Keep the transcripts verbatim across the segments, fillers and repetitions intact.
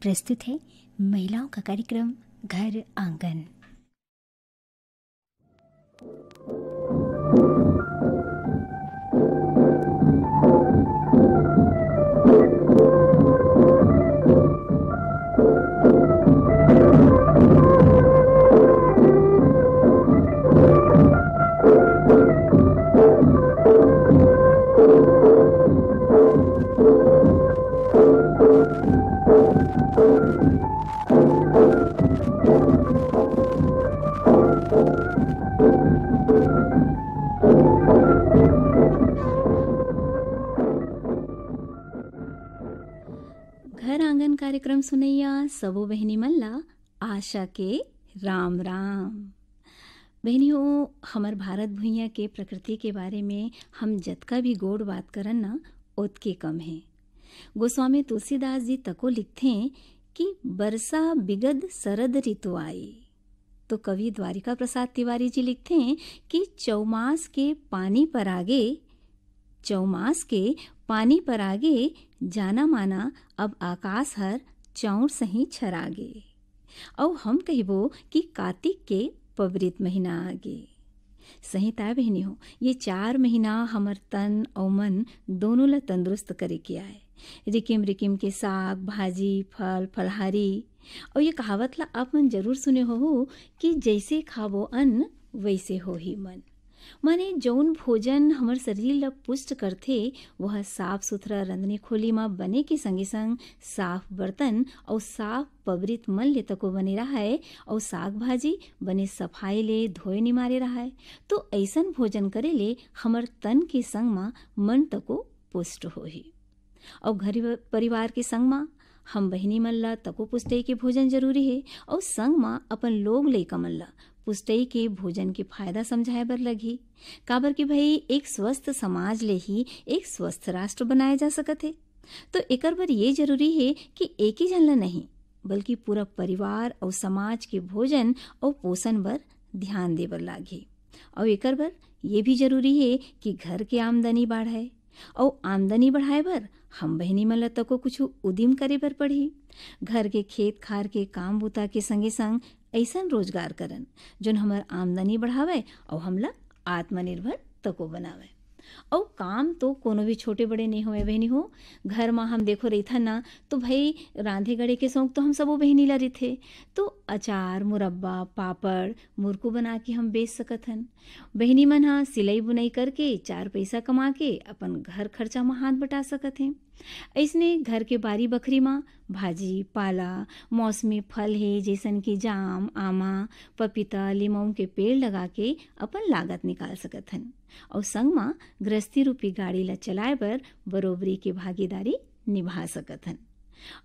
प्रस्तुत है महिलाओं का कार्यक्रम घर आंगन। घर आंगन कार्यक्रम सुनैया सबो बहिनी मन ला आशा के राम राम। बहिनी हो, हमर भारत भुइयां के प्रकृति के बारे में हम जतका भी गोठ बात करन ना, ओतके कम हे। गोस्वामी तुलसीदास जी तको लिखथें कि बरसा बिगद सरद ऋतु आई। तो कवि द्वारिका प्रसाद तिवारी जी लिखथें कि चौमास के पानी पर आगे, चौमास के पानी पर आगे जाना माना अब आकाश हर चौर सही छरागे। अउ हम कहिबो कि कातिक के पबरित महीना आगे। सही ताय बहिनी हो, ये चार महीना हमर तन अउ मन दोनों ला तंदुरुस्त करे के आय। रिकिम रिकिम के साग, भाजी, फल, फलहारी। अउ ये कहावत ला आप मन जरूर सुने होहू कि जैसे खाबो अन्न, वैसे होही मन। माने जौन भोजन हमर शरीर ला पुष्ट करथे, वह साफ सुथरा रंधनी खोली म बने के संगे संग साफ बर्तन अउ साफ पबरित मन ले तको बने रहय, अउ साग भाजी बने सफाई ले धोए निमारे रहय। तो अइसन भोजन करे ले हमर तन के संग म मन तको पुष्ट होही। अउ घर परिवार के संग म हम बहिनी मन ला तको पुष्टई के भोजन जरूरी हे, अउ संग म अपन लोग लइका मन ला पुष्टई के भोजन के फायदा समझाए बर लगही। काबर कि भई, एक स्वस्थ समाज ले ही एक स्वस्थ राष्ट्र बनाए जा सकत हे। तो एकर बर ये जरूरी हे कि एक ही झन ला नहीं, बल्कि पूरा परिवार अउ समाज के भोजन अउ पोषण बर ध्यान दे बर लागही। अउ एकर बर ये भी जरूरी हे कि घर के आमदनी बाढ़य, अउ आमदनी बढ़ाए बर हम बहिनी मन ल तको कुछु उदिम करे बर पड़ही। घर के खेत खार के काम बूता के संगे संग अइसन रोजगार करन, जोन हमर आमदनी बढ़ावय अउ हमला आत्मनिर्भर तको बनावय। अउ काम तो कोनो भी छोटे बड़े नइ होवय बहिनी हो। घर म हम देखो रहिथन ना, तो भई रांधे गढ़े के शौक तो हम सबो बहिनी ला रहिथे। तो अचार, मुरब्बा, पापड़, मुरकू बना के हम बेच सकत हन। बहिनी मन ह सिलई बुनई करके चार पइसा कमा के अपन घर खर्चा म हाथ बटा सकत हे। अइसने घर के बारी बखरी म भाजी, पाला, मौसमी फल हे, जइसन कि जाम, आमा, पपीता, लिमऊ के पेड़ लगा के अपन लागत निकाल सकत हन। अउ संग म गृहस्थी रूपी गाड़ी ल चलाए बर बरोबरी के भागीदारी निभा सकत हन।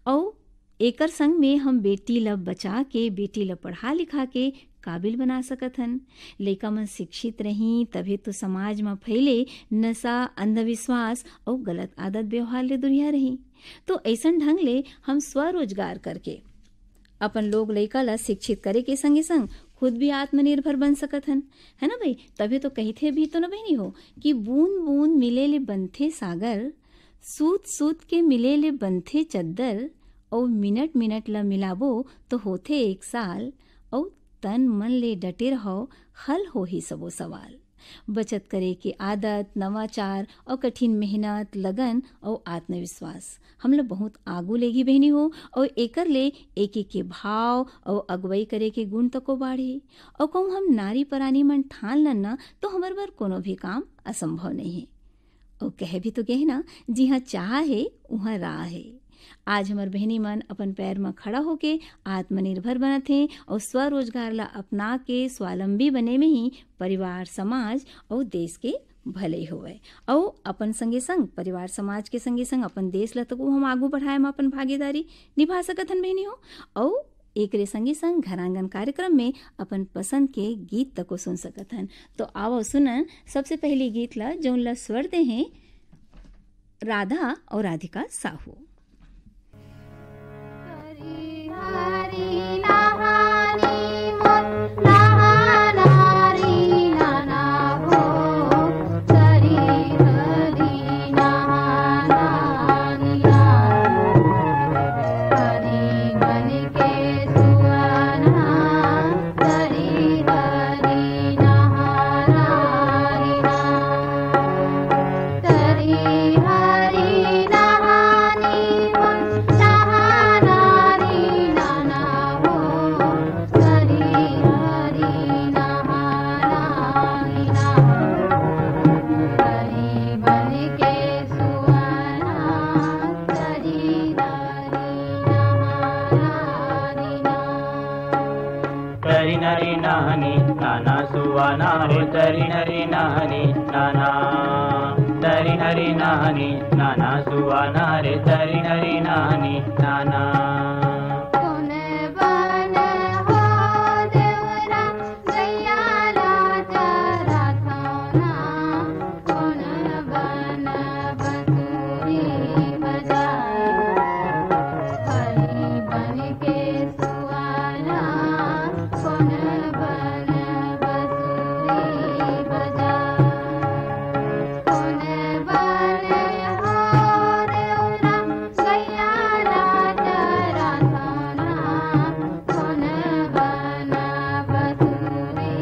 अउ एकर संग में हम बेटी ल बचा के, बेटी ल पढ़ा लिखा के काबिल बना सकत हन। लइका मन शिक्षित रहीं, तभे तो समाज म फैले नशा, अंधविश्वास अउ गलत आदत व्यवहार ले दुरिहा रहीं। तो अइसन ढंग ले हम स्वरोजगार करके अपन लोग लइका ल शिक्षित करे के संगे संग खुद भी आत्मनिर्भर बन सकत हन, है ना भाई? तभे तो कहिथे भी तो ना बहिनी हो कि बूंद बूंद मिले ले बनथे सागर, सूत सूत के मिले ले बनथे चद्दर, अउ मिनट मिनट ल मिलाबो तो होथे एक साल, अउ तन मन ले डटे रहव, हल होही सबो सवाल। बचत करे के आदत, नवाचार अउ कठिन मेहनत, लगन अउ आत्मविश्वास हमला बहुत आगू लेगी बहिनी हो। अउ एकर ले एक एक के भाव अउ अगुवई करे के गुण तको बाढ़ही। अउ कहूँ हम नारी परानी मन ठान लन ना, तो हमर बर कोनो भी काम असंभव नहीं हे। अउ कहे भी तो कहे ना, जिहाँ चाह हे, उहाँ राह हे। आज हमर बहिनी मन अपन पैर म खड़ा होके आत्मनिर्भर बनत हें अउ स्वरोजगार ला अपना के स्वावलंबी बने में ही परिवार, समाज अउ देश के भलई होवय। अउ अपन संगे संग, परिवार समाज के संगे संग अपन देश ला तो हम आगू बढ़ाए म अपन भागीदारी निभा सकत हन बहिनी हो। अउ एकरे संगे संग घर आंगन कार्यक्रम में अपन पसंद के गीत तको सुन सकत हन। तो आवव सुनन सबसे पहली गीत ला, जौन ला स्वर दे हें राधा अउ राधिका साहू। हरी नहनी नाना सुवाना रे, तरी हरी नहनी नाना, तरी हरी नहनी नाना सुवाना रे, तरी हरी नहनी नाना। कोन बन हो देवरा, गैया ला चराथव ना, कोन बन बंसुरी बजाए, हरी बन के सुवाना, कोन बन बंसुरी बजाए, कोन बन हो देवरा, गैया ला चराथव ना, कोन बन बंसुरी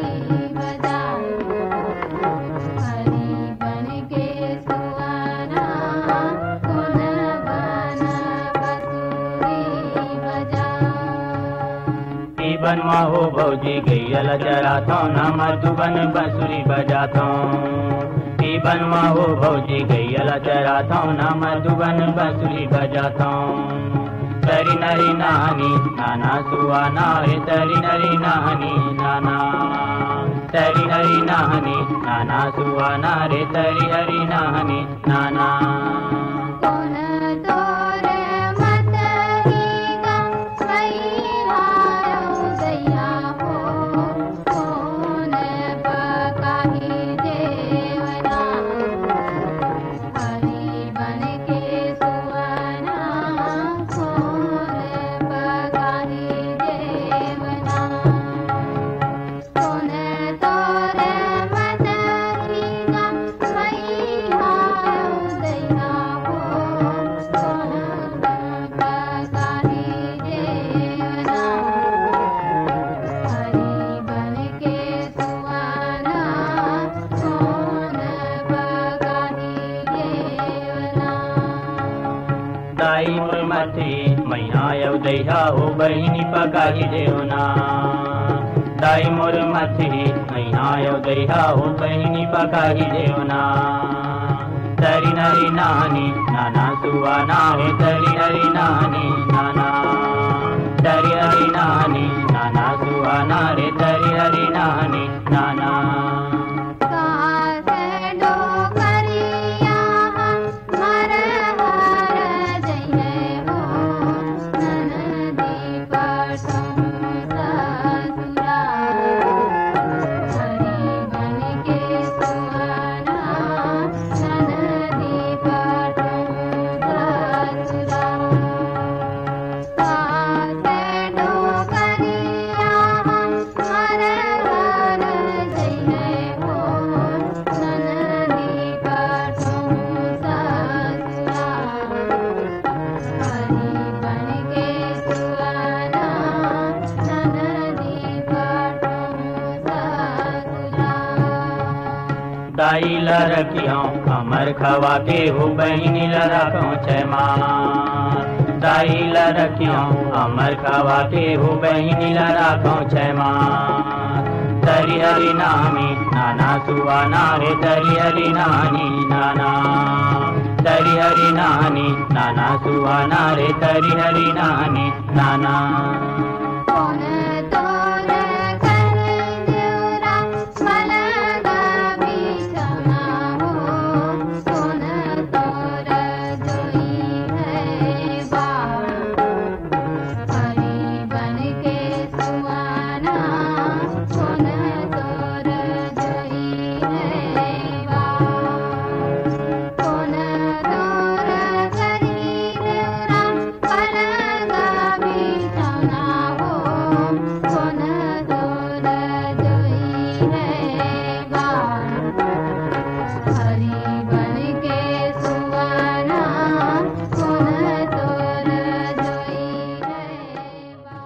बजाए, हरी बन के सुवाना, कोन बन बंसुरी बजाए। ई बन मा हो भौजी गैया ला चराथव ना, मधुबन बंसुरी बजाथव। ई बन मा हो भौजी गैया ला चराथव ना, मधुबन बंसुरी बजाथव। तरी हरी नहनी नाना सुवाना रे, तरी हरी नहनी नाना, तरी हरी नहनी नाना सुवाना रे, तरी हरी नहनी नाना। कोन तोर मतही गा, मैहारव दैया हो, कोन पकाही जेवना, हरी बन के सुवाना, कोन पकाही जेवना। कोन तोर मतही गा, मैहारव दैया हो, कोन पकाही जेवना, हरी बन के सुवाना, कोन पकाही जेवना। दाई मोर मथे मैहा अउ दैहा हो, बहिनी पकाही जेवना। दाई मोर मथे मैहा अउ दैहा हो, बहिनी पकाही जेवना। तरी हरी नहनी नाना सुवाना रे, तरी हरी नहनी नाना, तरी हरी नहनी नाना सुवाना रे, तरी हरी नहनी नाना। कास डोकरिया हर हर जइहे हो, ननदी पठहूँ ससुरा। हरी बन के सुवाना, ननदी पठहूँ ससुरा। कास डोकरिया हर हर जइहे हो, ननदी पठहूँ ससुरा। हरी बन के सुवाना, ननदी पठहूँ ससुरा। दाई ला रखिहौं अमर खवा के हो, बहिनी ला राखौं छैमा। दाई ला रखिहौं अमर खवा के हो, बहिनी ला राखौं छैमा। तरी हरी नहनी नाना सुवाना रे, तरी हरी नहनी नाना। तरी हरी नहनी नाना सुवाना रे, तरी हरी नहनी नाना। कोन तोर करे देवरा, पलंग बिछौना हो, कोन तोर जोई है बा। हरी बन के सुवाना, कोन तोर जोई है बा। कोन तोर करी देवरा, पलंग बिछौना हो, कोन तोर जोई है बा। हरी बन के सुवाना, कोन तोर जोई है बा।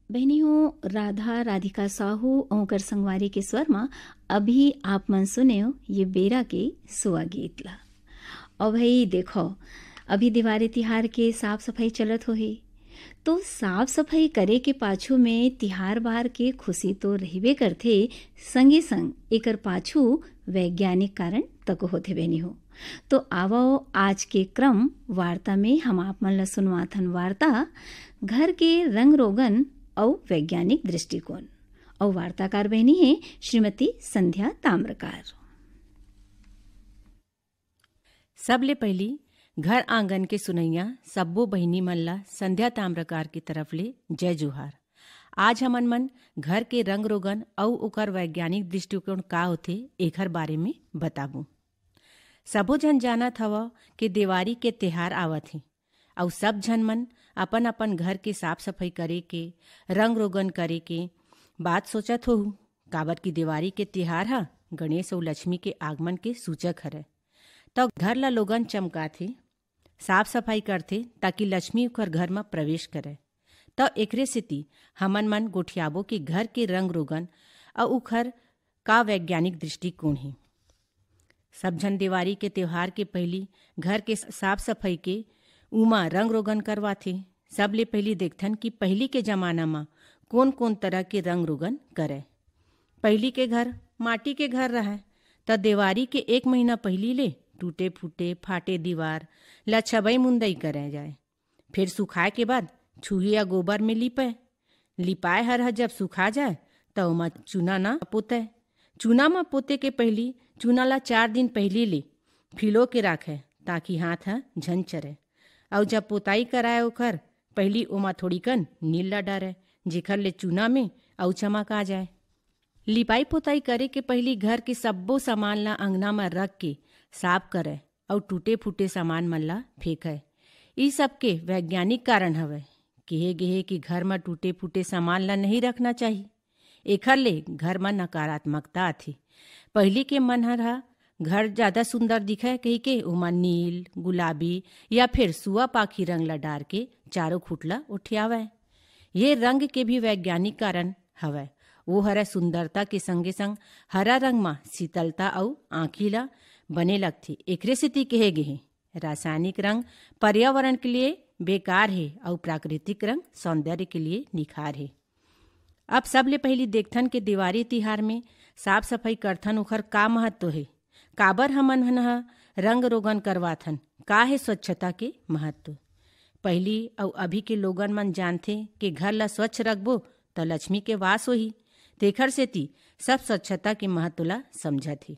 बहिनी हो, राधा राधिका साहू अउ ओकर संगवारी के स्वर म अभी आप मन सुनेव ये बेरा के सुआ गीत ला। अउ भाई देखो, अभी दिवाली तिहार के साफ सफाई चलत होही, तो साफ सफाई करे के पाछू में तिहार बार के खुशी तो रहिबे करथे, संगे संग एकर पाछू वैज्ञानिक कारण तको होथे बहिनी हो। तो आवव, आज के क्रम वार्ता में हम आप मन ल सुनवाथन वार्ता, घर के रंग रोगन अउ वैज्ञानिक दृष्टिकोण। अउ वार्ताकार बहिनी हे श्रीमती संध्या ताम्रकार। सबले पहिली घर आंगन के सुनैया सब्बो बहिनी मन ला संध्या ताम्रकार की तरफ ले जय जोहार। आज हमन मन घर के रंग रोगन अउ ओकर वैज्ञानिक दृष्टिकोण का होथे, एखर बारे में बताबो। सबो झन जानत हव कि देवारी के तिहार आवत हे, अउ सब झन मन अपन-अपन घर के साफ-सफाई करे के, रंग रोगन करे के बात सोचत होहू, काबर कि देवारी के तिहार ह गणेश अउ लक्ष्मी के आगमन के सूचक हरय। त घर ला लोगन चमकाथे, साफ-सफाई करथे, ताकि लक्ष्मी ओकर घर म प्रवेश करय। त एकरे सेती हमन मन गोठियाबो कि घर के रंग रोगन अउ ओखर का वैज्ञानिक दृष्टिकोण हे। सब झन देवारी के त्योहार के पहिली घर के साफ-सफाई के, उमा रंग रोगन करवाथे। सबले पहिली देखथन कि पहिली के जमाना म कोन-कोन तरह के रंग रोगन करय। पहिली के घर माटी के घर रहय, त देवारी के एक महीना पहिली ले टूटे-फूटे, फाटे दीवार ला छबई-मुंदई करे जाय। फेर सुखाय के बाद छुही या गोबर में लिपय। लिपाय हर ह जब सुखा जाय, त ओमा चूना न पोतय। चूना म पोते के पहिली चूना ला चार दिन पहिली ले फिलो के राखय, ताकि हाथ ह झन चरय। अउ जब पोताई कराय ओखर पहिली ओमा थोड़ीकन नील ला डारय, जेखर ले चूना में अउ चमक आ जाय। लिपाई पोताई करे के पहिली घर के सब्बो सामान ला अंगना म रख के साफ करय अउ टूटे-फूटे सामान मन ला फेंकय। ई सब के वैज्ञानिक कारण हवय। केहे गेहे कि घर म टूटे-फूटे सामान ला नहीं रखना चाही। एखर ले घर म नकारात्मकता आथे। पहिली के मन हर ह घर जादा सुंदर दिखय कहिके ओमा नील, गुलाबी या फिर सुआ पाखी रंग ला डार के चारों खूंट ला ओठियावय। ये रंग के भी वैज्ञानिक कारण हवय। वो हरय सुंदरता के संगे संग हरा रंग म शीतलता अउ आंखी ला बने लगथे। एकरे सेती केहे गेहे, रासायनिक रंग पर्यावरण के लिए बेकार हे अउ प्राकृतिक रंग सौंदर्य के लिए निखार हे। अब सबले पहिली देखथन के देवारी तिहार में साफ सफाई करथन, ओखर का महत्व हे, काबर हमन मन ह रंग रोगन करवाथन, का हे स्वच्छता के महत्व। पहिली अउ अभी के लोगन मन जानथे कि घर ला स्वच्छ रखबो त लक्ष्मी के वास होही, तेखर सेती सब स्वच्छता के महत्व ला समझत हे।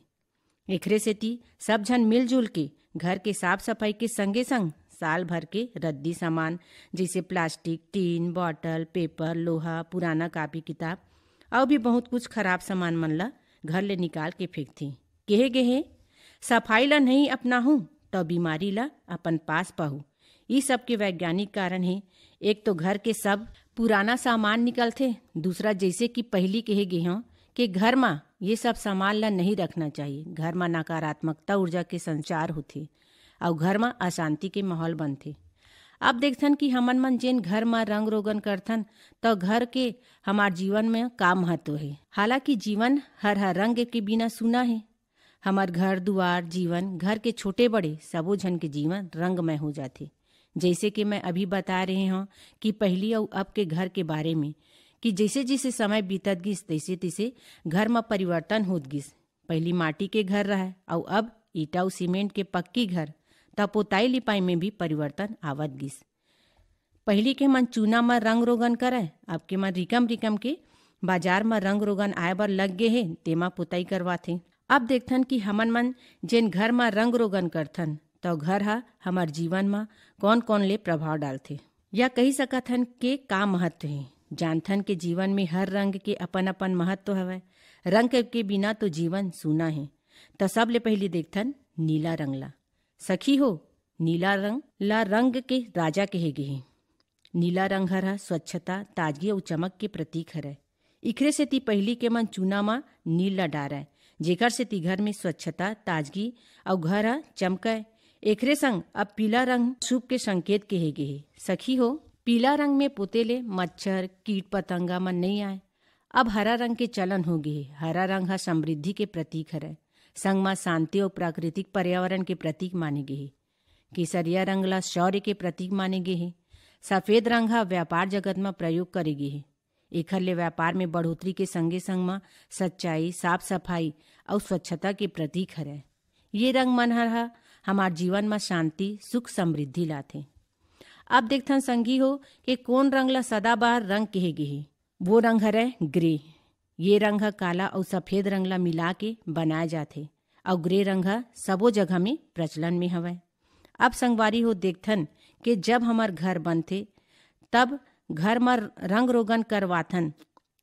एखरे सेती सब झन मिलजुल के घर के साफ सफाई के संगे संग साल भर के रद्दी सामान, जैसे प्लास्टिक, टीन, बॉटल, पेपर, लोहा, पुराना कापी किताब, अउ भी बहुत कुछ खराब सामान मन ला घर ले निकाल के फेंकथे। केहे गेहे, सफाई ला नहीं अपनाहूं, त बीमारी ला अपन पास पाहू। ई सब के वैज्ञानिक कारण हे। एक तो घर के सब पुराना सामान निकलथे, दूसरा जैसे कि पहिली केहे गे हंव कि घर म ये सब सामान ला नहीं रखना चाहिए। घर म नकारात्मकता ऊर्जा के संचार होथे अउ घर म अशांति के माहौल बनथे। अब देखथन कि हमन मन जेन घर म रंग रोगन करथन, त घर के हमार जीवन में का महत्व हे। हालांकि जीवन हर हर रंग के बिना सूना हे। हमर घर दुआर, जीवन, घर के छोटे बड़े सबो झन के जीवन रंगमय हो जाथे। जैसे कि मैं अभी बता रहे हंव कि पहिली अउ अब के घर के बारे में, कि जैसे जैसे समय बीतत गिस, तैसे तैसे घर म परिवर्तन होत गिस। पहिली माटी के घर रहय अउ अब ईटा अउ सीमेंट के पक्की घर, त पोताई लिपाई में भी परिवर्तन आवत गिस। पहिली के मन चूना म रंग रोगन करय, अब के मन रिकम रिकम के बाजार म रंग रोगन आय बर लग गे हे, तेमा पोताई करवाथे। अब देखथन कि हमन मन जेन घर म रंग रोगन करथन, त घर ह हमर जीवन म कौन कौन ले प्रभाव डालथे, या कही सकत हन के का महत्व हे। जानथन के जीवन में हर रंग के अपन अपन महत्व हवय। रंग के बिना तो जीवन सूना हे। त सबले पहिली देखथन नीला रंग ला। सखी हो, नीला रंग ला रंग के राजा कहे गे हे। नीला रंग हर ह स्वच्छता, ताजगी अउ चमक के प्रतीक हरय। इखरे सेती पहिली के मन चूना म नील ला डारय, जेकर सेती घर में स्वच्छता, ताजगी अउ घर ह चमकय। एकरे संग अब पीला रंग शुभ के संकेत कहे गे हे। सखी हो, पीला रंग में पोते ले मच्छर, कीट पतंगा मन नइ आय। अब हरा रंग के चलन हो गे हे। हरा रंग ह समृद्धि के प्रतीक हरय, संग म शांति अउ प्राकृतिक पर्यावरण के प्रतीक माने गे हे। केसरिया रंग ला शौर्य के प्रतीक माने गे हे। सफेद रंग ह व्यापार जगत म प्रयोग करे गे हे। एखर ले व्यापार में बढ़ोतरी के संगे संग म सच्चाई, साफ सफाई अउ स्वच्छता के प्रतीक हरय। ये रंग मन हर ह हमार जीवन म शांति, सुख, समृद्धि लाथे। अब देखथन संगी हो कि कोन रंग ला सदाबहार रंग कहे गे हे। वो रंग हरय ग्रे। ये रंग ह काला अउ सफेद रंग ला मिला के बनाए जाथे अउ ग्रे रंग ह सबो जगह में प्रचलन में हवय। अब संगवारी हो देखथन कि जब हमर घर बनथे तब घर म रंग रोगन करवाथन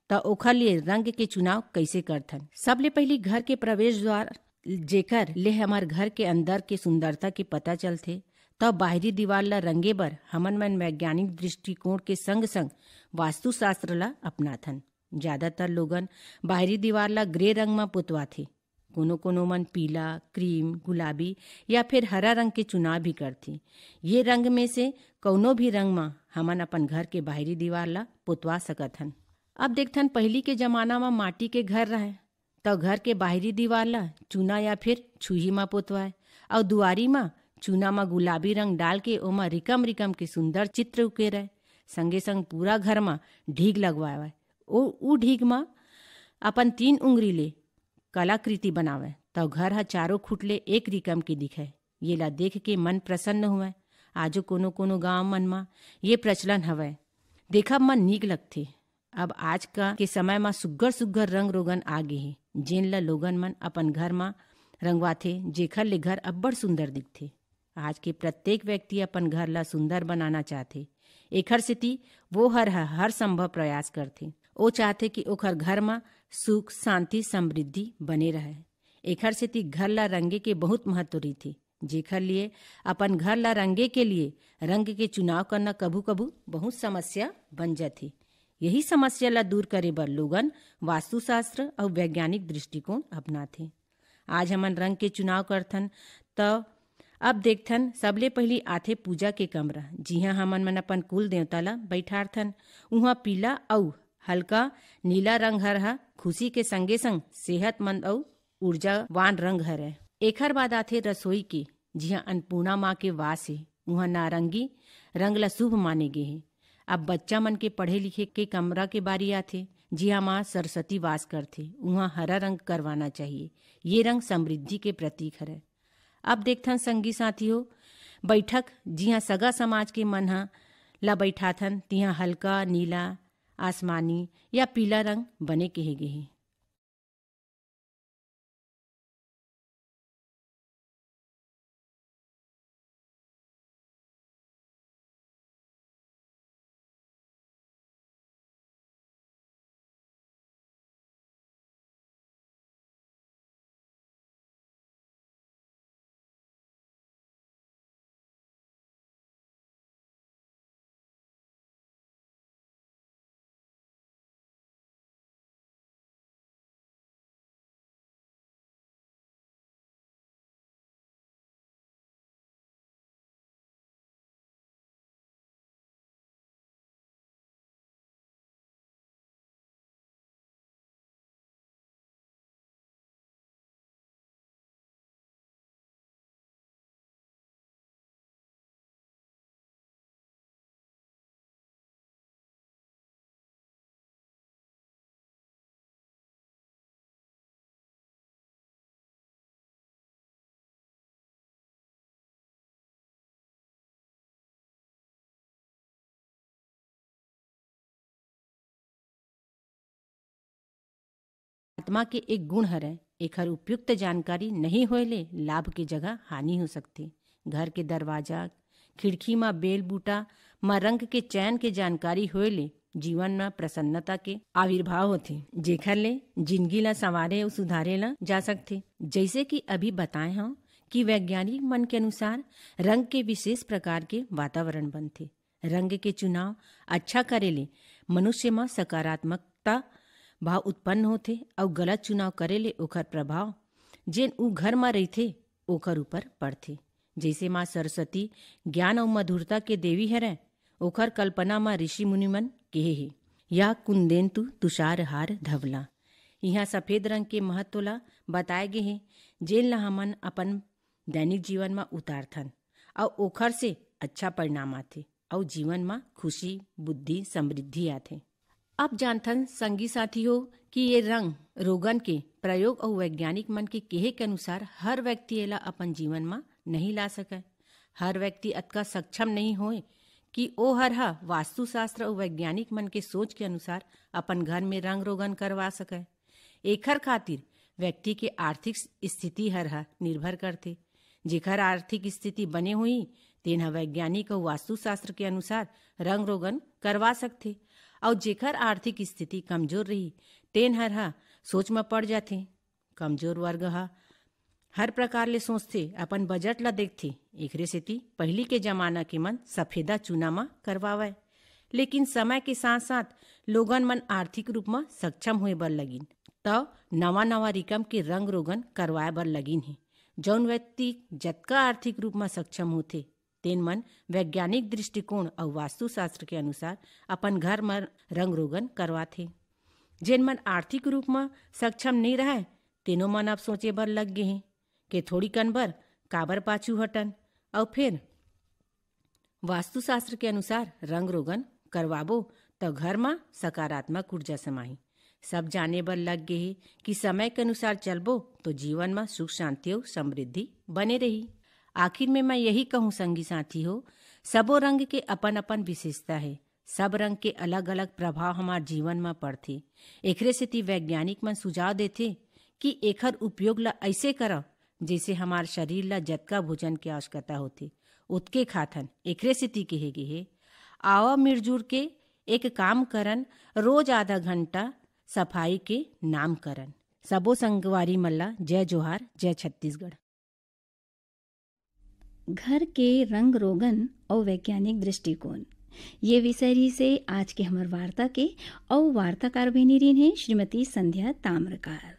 त ओखर लिए रंग के चुनाव कइसे करथन। सबले पहिली घर के प्रवेश द्वार जेकर ले हमर घर के अंदर के सुंदरता के पता चलथे, त बाहरी दीवार ला रंगे बर हमन मन वैज्ञानिक दृष्टिकोण के संग-संग वास्तुशास्त्र ला अपनाथन। ज्यादातर लोगन बाहरी दीवार ला ग्रे रंग म पुतवाथे। कोनो-कोनो मन पीला, क्रीम, गुलाबी या फिर हरा रंग के चुनाव भी करथे। ये रंग में से कउनो भी रंग म हमन अपन घर के बाहरी दीवार ला पुतवा सकत हन। अब देखथन, पहिली के जमाना म माटी के घर रहय, त घर के बाहरी दीवार ला चूना या फिर छुही म पोतवाय अउ दुआरी म चूना म गुलाबी रंग डाल के ओमा रिकम-रिकम के सुंदर चित्र उकेरय। संगे-संग पूरा घर म ढीग लगवावय। ओ, ऊ ढीग म अपन तीन उंगरी ले कलाकृति बनावय, त घर ह चारों खुट ले एक रिकम के दिखय। येला देख के मन प्रसन्न होवय। आजो कोनो-कोनो गांव मन म ये प्रचलन हवय। देखब म नीक लगथे। अब आज का के समय म सुग्घर-सुग्घर रंग-रोगन आ गे हे, जेन ल लोगन मन अपन घर म रंगवाथे, जेखर ले घर अब्बड़ सुंदर दिखथे। आज के प्रत्येक व्यक्ति अपन घर ला सुंदर बनाना चाहथे। एखर सेती वो हर ह-, हर संभव प्रयास करथे। ओ चाहथे कि ओखर घर म सुख, शांति, समृद्धि बने रहय। एखर सेती घर ला रंगे के बहुत महत्व रहिथे, जेखर लिए अपन घर ला रंगे के लिए रंग के चुनाव करना कभू-कभू बहुत समस्या बन जाथे। यही समस्या ला दूर करे बर लोगन वास्तुशास्त्र अउ वैज्ञानिक दृष्टिकोण अपनाथे। आज हमन रंग के चुनाव करथन, त अब देखथन, सबले पहिली आथे पूजा के कमरा, जिहां हमन मन अपन कुल देवता ला बइठारथन। उहां पीला अउ हल्का नीला रंग हर ह खुशी के संगे-संग सेहतमंद अउ ऊर्जावान रंग हरय। एखर बाद आथे रसोई के, जिहां अन्नपूर्णा मां के वास हे। उहां नारंगी रंग ला शुभ माने गे हे। अब बच्चा मन के पढ़े लिखे के कमरा के बारी आथे, जिहां मां सरस्वती वास करथे। उहां हरा रंग करवाना चाहिए। ये रंग समृद्धि के प्रतीक हरय। अब देखथन संगी साथी हो, बैठक, जिहां सगा समाज के मन ह ला बैठाथन, तिहां हल्का नीला, आसमानी या पीला रंग बने कहे गे हे। आत्मा के एक गुण हरय, एखर उपयुक्त जानकारी नइ होए ले लाभ के जगह हानि हो सकथे। घर के दरवाजा, खिड़की म बेल बूटा म रंग के चयन के जानकारी होए ले जीवन म प्रसन्नता के आविर्भाव होथे, जेखर ले जिनगी ला संवारे अउ सुधारे ला जा सकथे। जइसे कि अभी बताए हंव कि वैज्ञानिक मन के अनुसार रंग के विशेष प्रकार के वातावरण बनथे। रंग के चुनाव अच्छा करे ले मनुष्य म सकारात्मकता भाव उत्पन्न होथे अउ गलत चुनाव करे ले ओखर प्रभाव जेन उ घर म रहिथे ओखर ऊपर पड़थे। जइसे मां सरस्वती ज्ञान अउ मधुरता के देवी हरय, ओखर कल्पना म ऋषि मुनि मन केहे हे, "या कुंदेंतु तुषारहार धवला।" इहां सफेद रंग के महत्व ला बताए गे हे, जेन ला हमन अपन दैनिक जीवन म उतारथन अउ ओखर से अच्छा परिणाम आथे अउ जीवन म खुशी, बुद्धि, समृद्धि आथे। अब जानथन संगी साथी हो कि ये रंग रोगन के प्रयोग अउ वैज्ञानिक मन के केहे के अनुसार हर व्यक्ति एला अपन जीवन म नहीं ला सकय। हर व्यक्ति अतका सक्षम नहीं होय कि ओ हर ह वास्तुशास्त्र अउ वैज्ञानिक मन के सोच के अनुसार अपन घर में रंग रोगन करवा सकय। एखर खातिर व्यक्ति के आर्थिक स्थिति हर ह निर्भर करथे। जेखर आर्थिक स्थिति बने होही, तेन ह वैज्ञानिक अउ वास्तुशास्त्र के अनुसार रंग रोगन करवा सकथे, अउ जेखर आर्थिक स्थिति कमजोर रही, तेन हर ह सोच म पड़ जाथे। कमजोर वर्ग ह हर प्रकार ले सोचथे, अपन बजट ल देखथे। एखरे सेती पहिली के जमाना के मन सफेदा चूना म करवावय, लेकिन समय के साथ-साथ लोगन मन आर्थिक रूप म सक्षम होए बर लगिन, त नवा-नवा रिकम के रंग रोगन करवाए बर लगिन हे। जौन व्यक्ति जतका आर्थिक रूप म सक्षम होथे, तेन मन वैज्ञानिक दृष्टिकोण अउ वास्तुशास्त्र के अनुसार अपन घर म रंग रोगन करवाथे। जेन मन आर्थिक रूप म सक्षम नइ रहय, तेनो मन अब सोचे बर लग गे हे के थोड़ी कन बर काबर पाछू हटन। अउ फेर वास्तुशास्त्र के अनुसार रंग रोगन करवाबो, त घर म सकारात्मक ऊर्जा समाही। सब जाने बर लग गे हे कि समय के अनुसार चलबो, तो जीवन म सुख, शांति अउ समृद्धि बने रही। आखिर में मैं यही कहूँ संगी साथी हो, सबो रंग के अपन-अपन विशेषता हे। सब रंग के अलग-अलग प्रभाव हमार जीवन म पड़थे। एखरे सेती वैज्ञानिक मन सुझाव देथे कि एखर उपयोग ल अइसे करव, जइसे हमार शरीर ल जतका भोजन के आवश्यकता होथे, ओतके खाथन। एखरे सेती कहे गे हे, आवा मिरजुर के एक काम करन, रोज आधा घंटा सफाई के नाम करन। सबो संगवारी मन ला जय जोहार, जय छत्तीसगढ़। घर के रंग रोगन अउ वैज्ञानिक दृष्टिकोण, ये विषय रहिस हे आज के हमर वार्ता के। अउ वार्ताकार बहिनी रहिन हे श्रीमती संध्या ताम्रकार।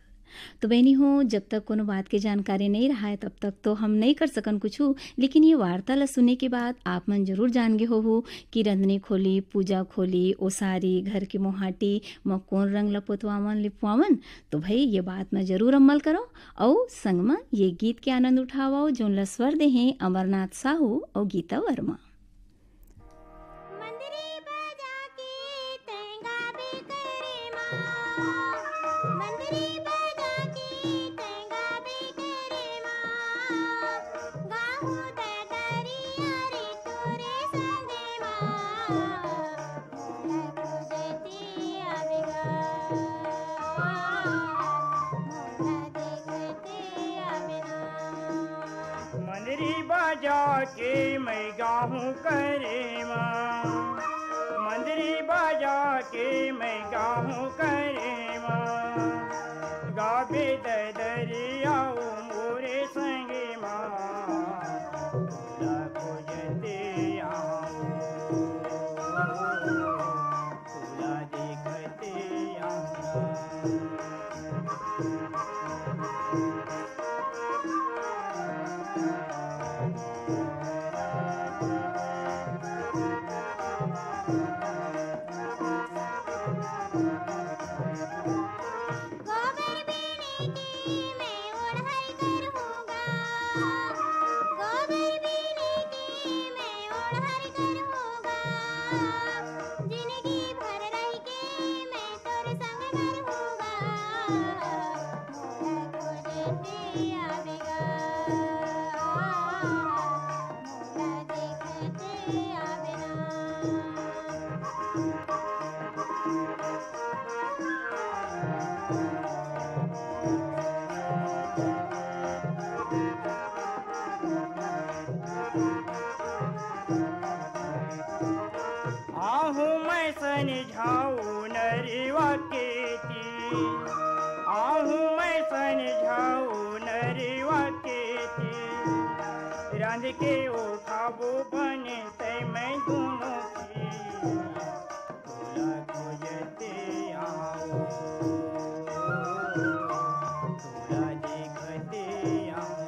तो बहिनी हो, जब तक कोनो बात के जानकारी नइ रहय, तब तक तो हम नइ कर सकन कुछु, लेकिन ये वार्ता ला सुने के बाद आप मन जरूर जान गे होहू कि रंधनी खोली, पूजा खोली, ओसारी, घर के मोहाटी म कोन रंग ला पोतवावन, लिपवावन। तो भई, ये बात म जरूर अमल करो। अउ संग म ये गीत के आनंद उठावव, जोन ला स्वर दे हे अमरनाथ साहू अउ गीता वर्मा। मंदरी बजा के तैं गाबे करे माँ। मंदरी बजा के तैं गाबे करे माँ। गाहू ददरिया रे तोरे संगे माँ। मोला खोजते आवेगा। मोला देखते आवेगा। मंदरी बजा के मैं गाहूँ करे माँ। मंदरी बजा के मैं गाहूँ करे माँ। गाबे ददरिया ओ मोरे संगे माँ। तोला खोजते आऊँ। तोला देखते आऊँ। गोबर बीने के मैं ओढ़ाई करहूँगा। गोबर बीने के मैं ओढ़ाई करहूँगा। जिंदगी भर रह के मैं तोर संग करहूँगा। मोला खोजते आवेगा। मोला देखते आवेगा। आहूँ मैं सनिझाऊ नरिवा के ती, आहूँ मैं सनिझाऊ नरिवा के ती, रांध के ओ खाबो बने तै मैं दूनों की। तोला खोजते आऊँ, तोला देखते आऊँ।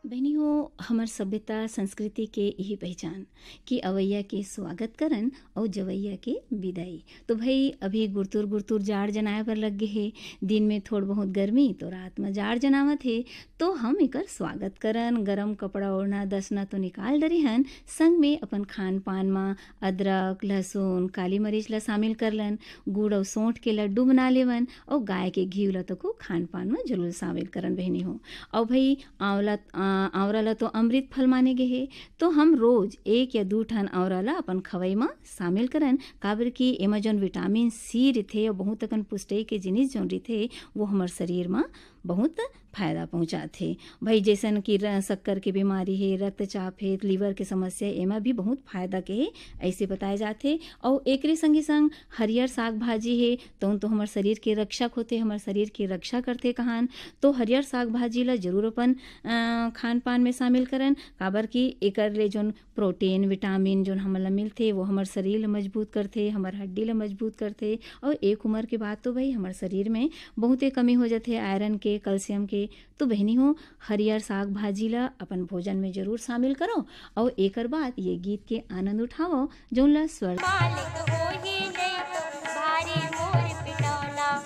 बहिनी हो, हमर सभ्यता संस्कृति के इही पहचान कि अवइया के स्वागत करन अउ जवइया के बिदाई। तो भई, अभी गुरतुर गुरतुर जाड़ जनाए बर लग गे हे। दिन में थोड़ बहुत गर्मी तो रात म जाड़ जनावत हे, तो हम एकर स्वागत करन। गरम कपड़ा ओढ़ना दसना तो निकाल डरे हन, संग में अपन खान पान म अदरक, लहसुन, काली मरीच ल शामिल कर लन, गुड़ अउ सोंठ के लड्डू बना लेवन अउ गाय के घीव ल तको खान पान म जरूर शामिल करन बहिनी हो। अउ भई आंवला, आ, आंवरा ल तो अमृत फल माने गे हे, तो हम रोज एक या दू ठन औरा ला अपन खवई म शामिल करन, काबर कि एमा जौन विटामिन सी रिथे अउ बहुत अकन पुष्टई के जिनिस जौन रिथे, वो हमर शरीर म बहुत फायदा पहुंचाथे। भाई, जैसन कि र-, शक्कर के बीमारी हे, रक्तचाप हे, लिवर के समस्या, एमा भी बहुत फायदा के हे, ऐसे बताए जाथे। अउ एकरे संगे संग हरियर साग भाजी हे, तौन तो हमर शरीर के रक्षक होथे, हमर शरीर के रक्षा करथे कहान, तो हरियर साग भाजी ला जरूर अपन, अ, खान पान में शामिल करन, काबर कि एकर ले जौन प्रोटीन, विटामिन जौन हमन ला मिलथे, वो हमर शरीर ला मजबूत करथे, हमर हड्डी ला मजबूत करथे। अउ एक उम्र के बाद तो भाई हमर शरीर में बहुते कमी हो जाथे आयरन के, कैल्शियम के। तो बहिनी हो, हरियर साग भाजी ला अपन भोजन में जरूर शामिल करो। अउ एकर बाद ये गीत के आनंद उठाओ, जौन ला स्वर मालिक होही नहीं तो भारी मोर पिटौना,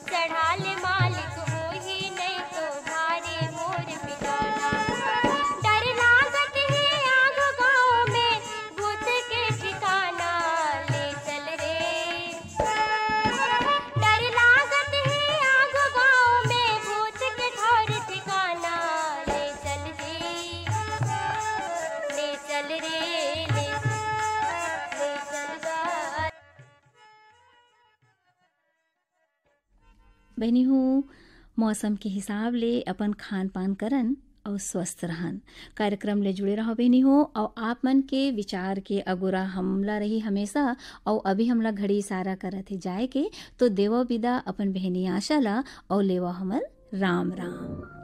चढ़ाले मालिक होही नहीं तो भारी मोर पिटौना। डर लागत हे आगो गाँव में भूत के ठिकाना, ले चल रे। डर लागत हे आगो गाँव में भूत के घर ठिकाना, ले चल रे, ले चल रे, ले, ले चल गा। बहिनी हो, मौसम के हिसाब ले अपन खान पान करन अउ स्वस्थ रहन। कार्यक्रम ले जुड़े रहो बहिनी हो, अउ आप मन के विचार के अगोरा हमला रही हमेशा। अउ अभी हमला घड़ी इशारा करत हे जाए के, तो देवो विदा अपन बहिनी आशा ला, अउ लेवो हमर राम राम।